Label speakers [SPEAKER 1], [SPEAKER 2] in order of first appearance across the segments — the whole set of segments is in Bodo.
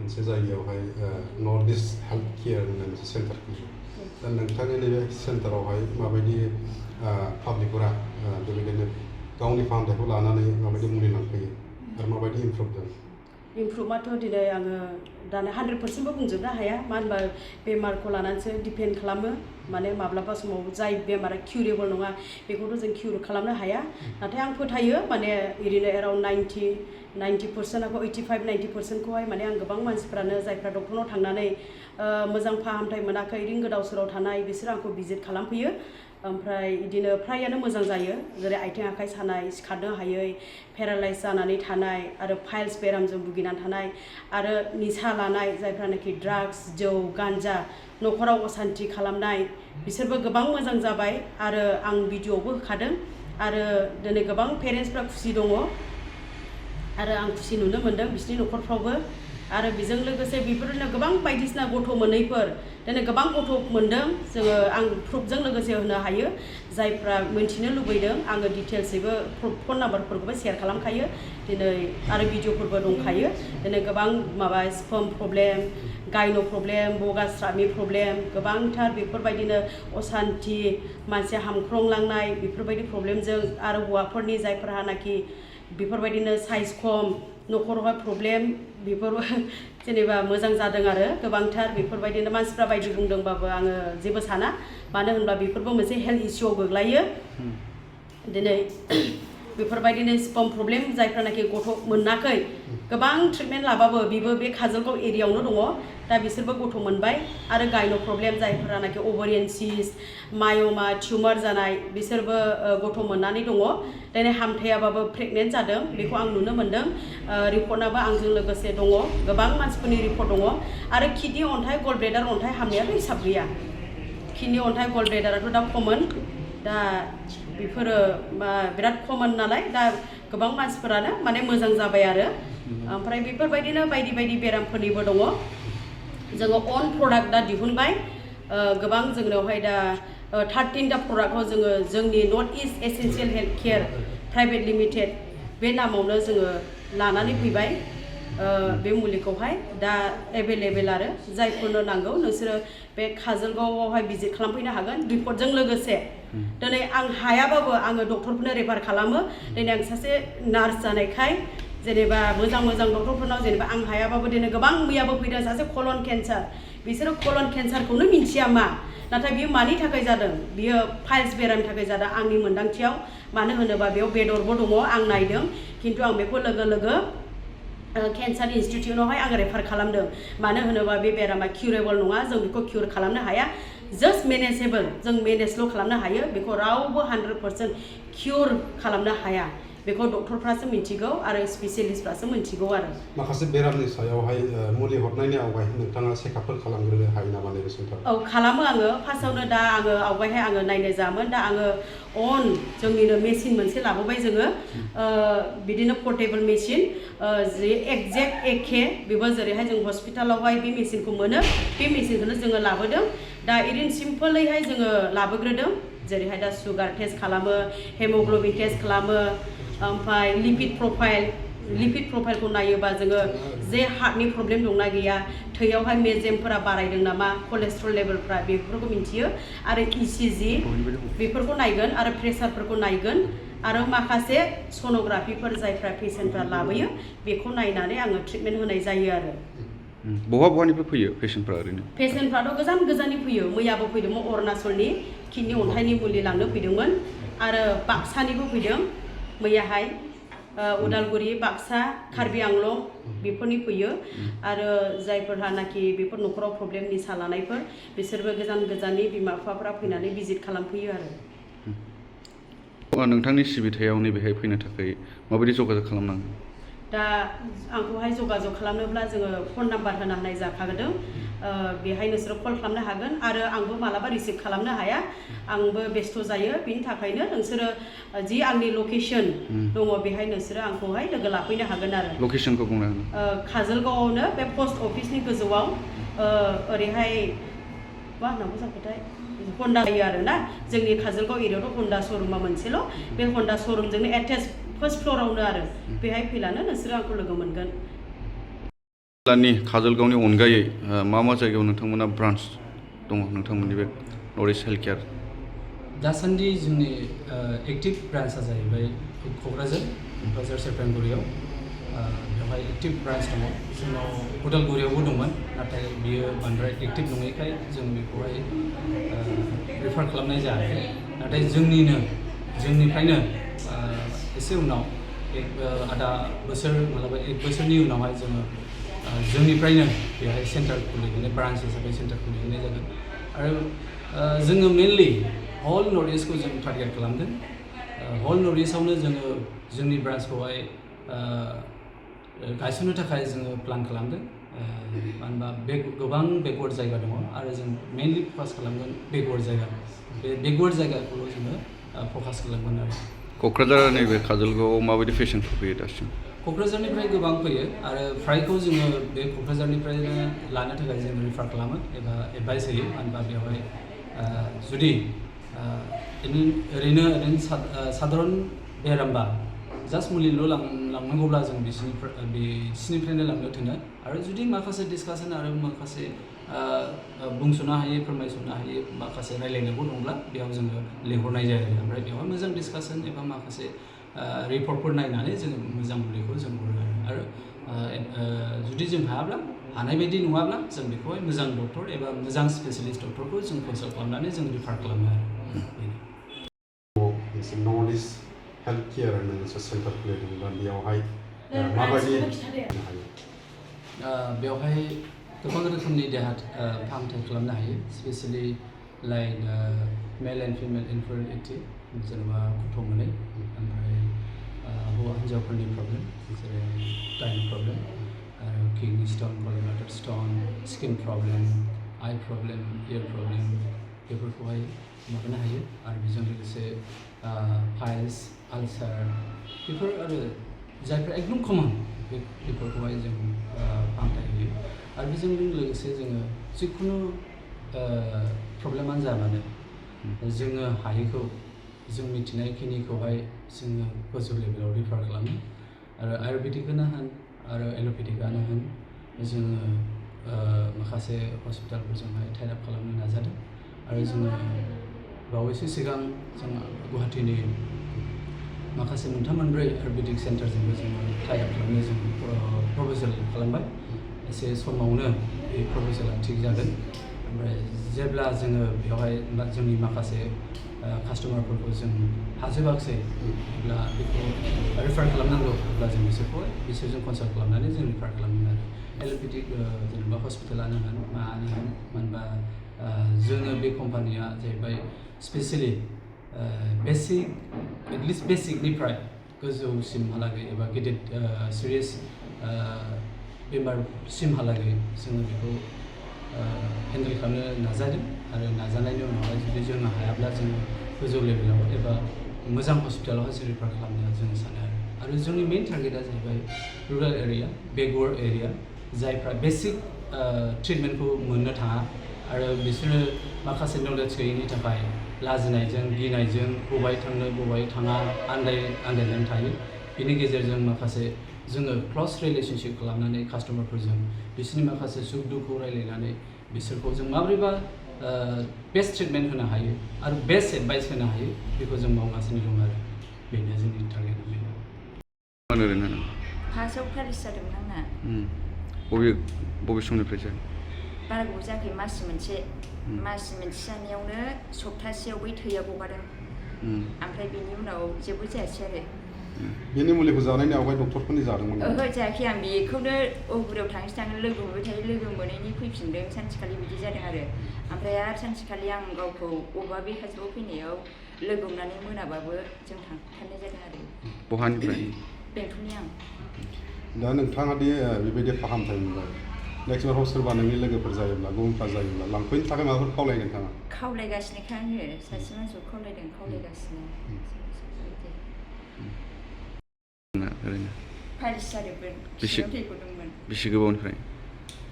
[SPEAKER 1] मोनसे जायगायावहाय नर्थ इस्ट हेल्थ केयार होननाय मोनसे सेन्टार खुलियो दा नोंथांनि नैबे सेन्टारावहाय माबायदि पाब्लिकफोरा बेबायदिनो गावनि फाहामथायखौ लानानै माबायदि मुलि लांफैयो आरो माबायदि इमप्रुभ जायो
[SPEAKER 2] इमप्रुभआथ' दिनै आङो दानो 100%बो बुंजोबनो हाया मानो होनबा बेमारखौ लानानैसो डिपेन्ड खालामो माने माब्लाबा समाव जाय बेमारा किउरेबल नङा बेखौथ' जों किउर खालामनो हाया नाथाय आं फोथायो माने ओरैनो एराउन्ड 90%आखौ 85-90%खौहाय माने आं गोबां मानसिफ्रानो जायफ्रा डक्टरनाव थांनानै मोजां फाहामथाय मोनाखै ओरैनो गोदाव सोराव थानाय बिसोर आंखौ भिजिट खालामफैयो ओमफ्राय बिदिनो फ्रायानो मोजां जायो जेरै आथिं आखाइ सानाय सिखारनो हायै पेरालाइज जानानै थानाय आरो फाइल्स बेरामजों भुगिनानै थानाय आरो निसा लानाय जायफ्रानाखि ड्राग्स जौ गान्जा न'खराव असान्ति खालामनाय बिसोरबो गोबां मोजां जाबाय आरो आं भिडिअ'बो होखादों आरो दिनै गोबां पेरेन्टसफ्रा खुसि दङ आरो आं खुसि नुनो मोनदों बिसोरनि न'खरफ्रावबो आरो बेजों लोगोसे बेफोरनो गोबां बायदिसिना गथ' मोनैफोर दिनै गोबां गथ' मोनदों जोङो आं प्रुफजों लोगोसे होनो हायो जायफ्रा मिन्थिनो लुबैदों आङो डिटेल्सैबो फन नाम्बारफोरखौबो शेयार खालामखायो दिनै आरो भिडिअ'फोरबो दंखायो दिनै गोबां माबा स्पर्म प्रब्लेम गायन' प्रब्लेम बगास्राबनि प्रब्लेम गोबांथार बेफोरबायदिनो असान्ति मानसिया हामख्रंलांनाय बेफोरबायदि प्रब्लेमजों आरो हौवाफोरनि जायफोरहानाखि बेफोरबायदिनो साइज खम न'खरावहाय प्रब्लेम बेफोरबो जेनेबा मोजां जादों आरो गोबांथार बेफोरबायदिनो मानसिफ्रा बायदि बुंदोंबाबो आङो जेबो साना मानो होनब्ला बेफोरबो मोनसे हेल्थ इस्युआव गोग्लैयो दिनै बेफोरबायदिनो स्पर्म प्रब्लेम जायफ्रानाखि गथ' मोनाखै गोबां ट्रिटमेन्ट लाबाबो बेबो बे काजलगाव एरियायावनो दङ दा बिसोरबो गथ' मोनबाय आरो गायन' प्रब्लेम जायफ्रानाखि ओभारियान सिस्ट माय'मा टिउमार जानाय बिसोरबो गथ' मोननानै दङ दिनै हामथायाबाबो प्रेगनेन्ट जादों बेखौ आं नुनो मोन्दों रिपर्टआबो आंजों लोगोसे दङ गोबां मानसिफोरनि रिपर्ट दङ आरो किडनि अन्थाइ गल ब्लेडार अन्थाइ हामनायाथ' हिसाब गैया किडनि अन्थाइ गल ब्लेडाराथ' दा कमन दा बेफोरो बिराद कमन नालाय दा गोबां मानसिफोरानो माने मोजां जाबाय आरो ओमफ्राय बेफोरबायदिनो बायदि बायदि बेरामफोरनिबो दङ जोङो अन प्रडाक्ट दा दिहुनबाय गोबां जोंनावहाय दा 13टा प्रडाक्टखौ जोङो जोंनि north east essential health care private limited बे नामावनो जोङो लानानै फैबाय बे मुलिखौहाय दा एभेलेबेल आरो जायफोरनो नांगौ नोंसोरो बे काजलगावआवहाय भिजिट खालामफैनो हागोन रिपर्टजों लोगोसे दिनै आं हायाबाबो आङो डक्टरफोरनो रेफार खालामो दिनै आं सासे नार्स जानायखाय जेनेबा मोजां डक्टरफोरनाव जेनेबा आं हायाबाबो दिनै गोबां मैयाबो फैदों सासे कलन केन्सार बिसोरो कलन केन्सारखौनो मिन्थिया मा नाथाय बियो मानि थाखाय जादों बियो फाइल्स बेरामनि थाखाय जादों आंनि मोन्दांथियाव मानो होनोबा बेयाव बेदरबो दङ आं नायदों खिन्थु आं बेखौ लोगो केन्सार इन्स्टिटिउटआवहाय आं रेफार खालामदों मानो होनोबा बे बेरामा किउरेबल नङा जों बेखौ किउर खालामनो हाया जास्ट मेनेजेबल जों मेनेजल' खालामनो हायो बेखौ रावबो 100% किउर खालामनो हाया बेखौ डक्टरफ्रासो मिथिगौ आरो स्पेसियलिस्टफ्रासो मिथिगौ आरो
[SPEAKER 1] माखासे बेरामनि सायावहाय मुलि हरनायनि आवगाय नोंथाङा चेकआपफोर खालामग्रोनो हायो नामा नैबे सेन्टाराव
[SPEAKER 2] औ खालामो आङो फार्स्टआवनो दा आङो आवगायहाय आङो नायनाय जायामोन दा आङो अन जोंनिनो मेसिन मोनसे लाबोबाय जोङो बिदिनो पर्टेबल मेसिन जे एक्जेक्ट एखे बेबो जेरैहाय जों हस्पिटालावहाय बे मेसिनखौ मोनो बे मेसिनखौनो जोङो लाबोदों दा ओरैनो सिम्पोलैहाय जोङो लाबोग्रोदों जेरैहाय दा सुगार टेस्ट खालामो हेमोग्ल'बिन टेस्ट खालामो ओमफ्राय लिपिड प्रफाइलखौ नायोबा जोङो जे हार्टनि प्रब्लेम दंना गैया थैयावहाय मेजेमफोरा बारायदों नामा कलेस्ट्रल लेभेलफ्रा बेफोरखौ मिन्थियो आरो इसिजि बेफोरखौ नायगोन आरो प्रेसारफोरखौ नायगोन आरो माखासे सन'ग्राफिफोर जायफ्रा पेसेन्टफ्रा लाबोयो बेखौ नायनानै आङो ट्रिटमेन्ट होनाय जायो आरो
[SPEAKER 3] बहानिफ्राय फैयो पेसेन्टफ्रा ओरैनो
[SPEAKER 2] पेसेन्टफ्राथ' गोजाननि फैयो मैयाबो फैदोंमोन अरुणाचलनि किडनि अन्थाइनि मुलि लांनो फैदोंमोन आरो बाक्सानिबो फैदों मैयाहाय उदालगुरि बाक्सा कार्बि आंलं बेफोरनि फैयो आरो जायफोरहानाखि बेफोर न'खराव प्रब्लेम निसा लानायफोर बिसोरबो गोजाननि बिमा बिफाफ्रा फैनानै भिजिट खालामफैयो आरो
[SPEAKER 3] नोंथांनि सिबिथायाव नैबेहाय फैनो थाखाय माबायदि जगाजग खालामनांगौ
[SPEAKER 2] दा आंखौहाय जगाजग खालामनोब्ला जोङो फन नाम्बार होनो हानाय जाखादों बेहाय नोंसोरो कल खालामनो हागोन आरो आंबो मालाबा रिसिभ खालामनो हाया आंबो बेस्थ' जायो बिनि थाखायनो नोंसोरो जि आंनि लकेसन दङ बेहाय नोंसोरो आंखौहाय लोगो लाफैनो हागोन आरो
[SPEAKER 3] लकेसनखौ बुंनो हागोन
[SPEAKER 2] काजलगावआवनो बे पस्ट अफिसनि गोजौआव ओरैहाय मा होननांगौ जाखोथाय हन्डा जायो आरो ना जोंनि काजलगाव एरियायावथ' हन्डा श'रुमा मोनसेल' बे हन्डा श'रुमजोंनो एटेच फार्स्ट फ्ल'रावनो आरो बेहाय फैलानो नोंसोरो आंखौ लोगो मोनगोन
[SPEAKER 3] जिल्लानि काजलगावनि अनगायै मा जायगायाव नोंथांमोना ब्रान्च दङ नोंथांमोननि बे नर्थ इस्ट हेल्थ केयार?
[SPEAKER 4] दासान्दि जोंनि एक्टिभ ब्रान्चआ जाहैबाय क'क्राझार सेरफांगुरियाव बेवहाय एक्टिभ ब्रान्च दङ। जोंनाव उदालगुरियावबो दंमोन, नाथाय बियो बांद्राय एक्टिभ नङैखाय जों बेखौहाय रेफार खालामनाय जायाखै। नाथाय जोंनिफ्रायनो एसे उनाव आधा बोसोर मालाबा 1 बोसोरनि उनावहाय जोंनिफ्रायनो बेवहाय सेन्टार खुलिनानै ब्रान्च हिसाबै सेन्टार खुलिनाय जागोन। आरो जोङो मेनलि हल नर्थ इस्टखौ जों टारगेट खालामदों। हल नर्थ इस्टआवनो जोंनि ब्रान्चखौहाय गायसननो थाखाय जोङो प्लान खालामदों। मानो होनबा गोबां बेकवार्ड जायगा दङ आरो जों मेनलि फकास खालामगोन बेकवार्ड जायगा। बे बेकवार्ड जायगाखौल' जोङो फकास खालामगोन आरो।
[SPEAKER 3] क'क्राझार नैबे काजलगावआव माबायदि पेसेन्टफोर फैयो दासिम?
[SPEAKER 4] क'क्राझारनिफ्राय गोबां फैयो आरो फ्रायखौ जोङो बे क'क्राझारनिफ्रायनो लानो थाखाय जों रिफार खालामो एबा एडभाइस होयो। मानो होनबा बेवहाय जुदि ओरैनो साधारन बेरामबा जास्ट मुलिल' लांनांगौब्ला जों बिसिनिफ्रायनो लांनो थिनो। आरो जुदि माखासे डिसकासन आरो माखासे बुंस'नो हायै फोरमायस'नो हायै माखासे रायलायनांगौ दंब्ला बेयाव जोङो लिंहरनाय जायो। ओमफ्राय बेवहाय मोजां डिसकासन एबा माखासे रिपर्टफोर नायनानै जोङो मोजां मुलिखौ जों हरो। आरो जुदि जों हानाय बायदि नङाब्ला जों बेखौहाय मोजां डक्टर एबा मोजां स्पेसियलिस्ट डक्टरखौ जों कनसाल्ट खालामनानै जों रिफार खालामो आरो।
[SPEAKER 1] नर्थ इस्ट हेल्थ केयार होननाय मोनसे सेन्टार खुलिदों दा बेयावहाय माबायदि हायो?
[SPEAKER 4] बेवहाय गोबां रोखोमनि देहा फाहामथाय खालामनो हायो, specially like male and female infertility, जेनेबा गथ' मोनै, ओमफ्राय हौवा हिन्जावफोरनि प्रब्लेम जेरै गाइनिक प्रब्लेम आरो kidney stone, gallbladder stone, skin problem, eye problem, ear problem बेफोरखौहाय माबानो हायो। आरो बेजों लोगोसे पाइल्स, आलसार बेफोर आरो जायफ्रा एकदम कमन बेफोरखौहाय जों फाहामथाय होयो। आरो बेजों लोगोसे जोङो जिखुनु प्रब्लेमानो जाबानो जोङो हायैखौ जों मिथिनायखिनिखौहाय जोङो गोजौ लेभेलाव रिफार खालामो। आरो आयुर्वेदिकआनो होन आरो एल'पेथिकआनो होन जोङो माखासे हस्पिटालफोरजोंहाय टाइ आप खालामनो नाजादों। आरो जोङो बावैसो सिगां जों गुवाहाटीनि माखासे 3-4 आयुर्वेदिक सेन्टारजोंबो जोङो टाइ आप खालामनो जों प्रप'जेल खालामबाय। एसे समावनो बे प्रप'जेला थिग जागोन। ओमफ्राय जेब्ला जोङो बेवहाय जोंनि माखासे कास्टमारफोरखौ जों हाजोबाखसै अब्ला बेखौ रिफार खालामनांगौ, अब्ला जों बिसोरजों कनसाल्ट खालामनानै जों रिफार खालामगोन आरो। एल'पेथिक जेनेबा हस्पिटालानो होन मानो होन, मानो होनबा जोङो बे कम्पानिया जाहैबाय स्पेसियेलि एटलिस्ट बेसिकनिफ्राय गोजौसिमहालागै एबा गिदिर सिरियास बेमारसिमहालागै जोङो बेखौ हेन्डेल खालामनो नाजादों। आरो नाजानायनि उनावहाय जुदि जोङो हायाब्ला जोङो गोजौ लेभेलाव एबा मोजां हस्पिटालावहाय जों रिफार खालामनो जों सानो आरो जोंनि मेइन टारगेटआ जाहैबाय रुरेल एरिया, बेकवार्ड एरिया, जायफ्रा बेसिक ट्रिटमेन्टखौ मोननो थाङा आरो बिसोरो माखासे नलेज गैयैनि थाखाय लाजिनायजों गिनायजों बबेहाय थांनो बबेहाय थाङा आन्दायनानै थायो। बिनि गेजेरजों माखासे जोङो क्लस रिलेसनशिप खालामनानै कास्टमारफोरजों बिसोरनि माखासे सुख दुखु रायलायनानै बिसोरखौ जों माबोरैबा बेस्ट ट्रिटमेन्ट होनो हायो आरो बेस्ट एडभाइस होनो हायो, बेखौ जों मावगासिनो दं आरो बेनो जोंनि टारगेटआ बेनो।
[SPEAKER 5] फार्स्टआव पेरिस जादोंमोन आंना।
[SPEAKER 3] बबे समनिफ्राय जायो?
[SPEAKER 5] बारा गोबाव जायाखै, मास मोनसे जानायावनो सप्तासेयाव बै थैया गगादों। ओमफ्राय बेनि उनाव जेबो जायासै आरो।
[SPEAKER 1] बेनि मुलिखौ जानायनि आवगाय डक्टरफोरनि जादोंमोन?
[SPEAKER 5] ओहो जायाखै, आं बेखौनो अगुरियाव थाङो लोगो मोनबाय थायो, लोगो मोनैनि फैफिनदों सानसेखालि बिदि जादों आरो। ओमफ्राय आरो सानसेखालि आं गावखौ बबेबा बे काजलगाव फैनायाव लोगो हमनानै मोनाबाबो जों थांफानाय जादों आरो।
[SPEAKER 3] बहानिफ्राय?
[SPEAKER 5] बेंटलनि आं।
[SPEAKER 1] दा नोंथाङा दि बेबायदि फाहामथाय मोनबाय, नेक्स्ट बाराव सोरबा नोंनि लोगोफोर जायोब्ला गुबुनफ्रा जायोब्ला लांफैनो थाखाय माबाफोर खावलायगोन नोंथाङा?
[SPEAKER 5] खावलायगासिनोखा आङो, सासे मानसिखौ खावलायगासिनो।
[SPEAKER 3] ओरैनो
[SPEAKER 5] पेरिस जादोंमोन, खिनाव थै गदोंमोन।
[SPEAKER 3] बेसे गोबावनिफ्राय?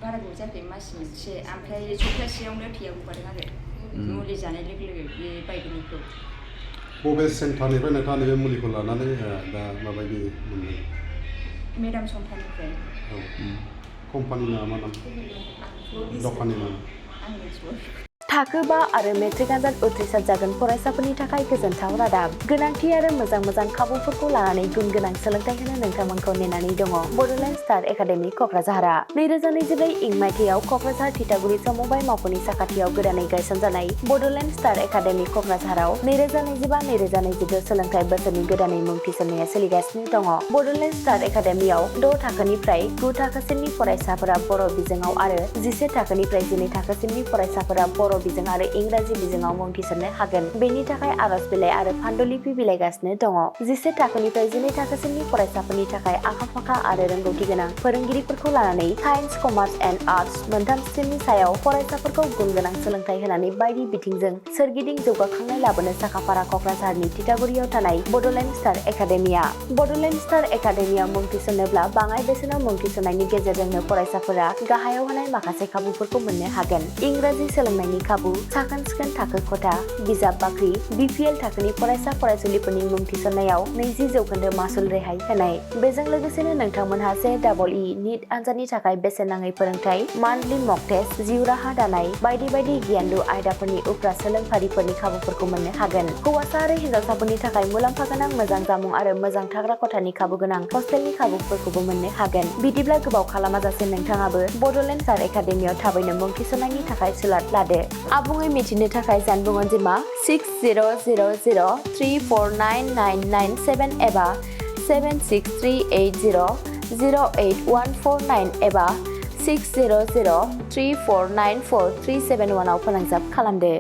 [SPEAKER 5] बारा गोबाव जायाखै, मास मोनसे। ओमफ्राय सप्तासेयावनो थैया गगारदों आरो मुलि जानाय लोगो लोगो बे बायदिनिखौ।
[SPEAKER 1] बबे सेन्टारनिफ्राय नोंथाङा नैबे मुलिखौ लानानै दा माबायदि मोनदों?
[SPEAKER 5] मेदाम सम्पानिफ्राय।
[SPEAKER 1] औ। कम्पानि नामा मा नाम दखाननि नाम
[SPEAKER 5] आं मिथिगौ
[SPEAKER 6] थाखो 5 आरो मेट्रिक आनजाद उथ्रिसार जागोन फरायसाफोरनि थाखाय गोजोनथाव रादाब गोनांथि आरो मोजां खाबुफोरखौ लानानै गुन गोनां सोलोंथाइ होनो नोंथांमोनखौ नेनानै दङ बड'लेण्ड स्टार एकाडेमि क'क्राझारआ 2024 इं मायथाइयाव क'क्राझार थिथागुरि समबाय मावख'नि साखाथियाव गोदानै गायसनजानाय बड'लेण्ड स्टार एकाडेमि क'क्राझाराव 2025-2026 सोलोंथाइ बोसोरनि गोदानै मुं थिसननाया सोलिगासिनो दङ बड'लेण्ड स्टार एकाडेमियाव 6 थाखोनिफ्राय 9 थाखोसिमनि फरायसाफोरा बर' बिजोङाव आरो 11 थाखोनिफ्राय 12 थाखोसिमनि फरायसाफोरा बर' बिजों आरो इंराजि बिजोङाव मुं थिसननो हागोन बेनि थाखाय आर'ज बिलाइ आरो फान्डुलिपि बिलाइगासिनो दङ 11 थाखोनिफ्राय 12 थाखोसिमनि फरायसाफोरनि थाखाय आखा-फाखा आरो रोंगौथि गोनां फोरोंगिरिफोरखौ लानानै साइन्स कमार्स एन्ड आर्टस मोनथाम स्ट्रिमनि सायाव फरायसाफोरखौ गुन गोनां सोलोंथाइ होनानै बायदि बिथिंजों सोरगिदिं जौगाखांनाय लाबोनो साखाफारा क'क्राझारनि थिथागुरियाव थानाय Bodoland Star Academia Bodoland Star एकाडेमियाव मुं थिसननोब्ला बाङाइ बेसेनाव मुं थिसननायनि गेजेरजोंनो फरायसाफोरा गाहायाव होनाय माखासे खाबुफोरखौ मोननो हागोन इंराजि सोलोंनायनि खाबु साखोन-सिखोन थाखो खथा बिजाब बाख्रि BPL थाखोनि फरायसा फरायसुलिफोरनि मुं थिसननायाव 20% मासुल रेहाय होनाय बेजों लोगोसेनो नोंथांमोनहा JEE नीट आनजादनि थाखाय बेसेन नाङै फोरोंथाय मान्थलि मक टेस्ट जिउ राहा दानाय बायदि गियानलु आयदाफोरनि उफ्रा सोलोंफारिफोरनि खाबुफोरखौ मोननो हागोन हौवासा आरो हिन्जावसाफोरनि थाखाय मुलाम्फा गोनां मोजां जामुं आरो मोजां थाग्रा खथानि खाबु गोनां हस्टेलनि खाबुफोरखौबो मोननो हागोन बिदिब्ला गोबाव खालामाजासे नोंथाङाबो बड'लेण्ड स्टार एकाडेमियाव थाबैनो मुं थिसननायनि थाखाय सुलाद लादो आबुङै मिथिनो थाखाय जानबुं अनजिमा 6000349997 एबा 7638008149 एबा 6003494371 आव फोनांजाब खालामदो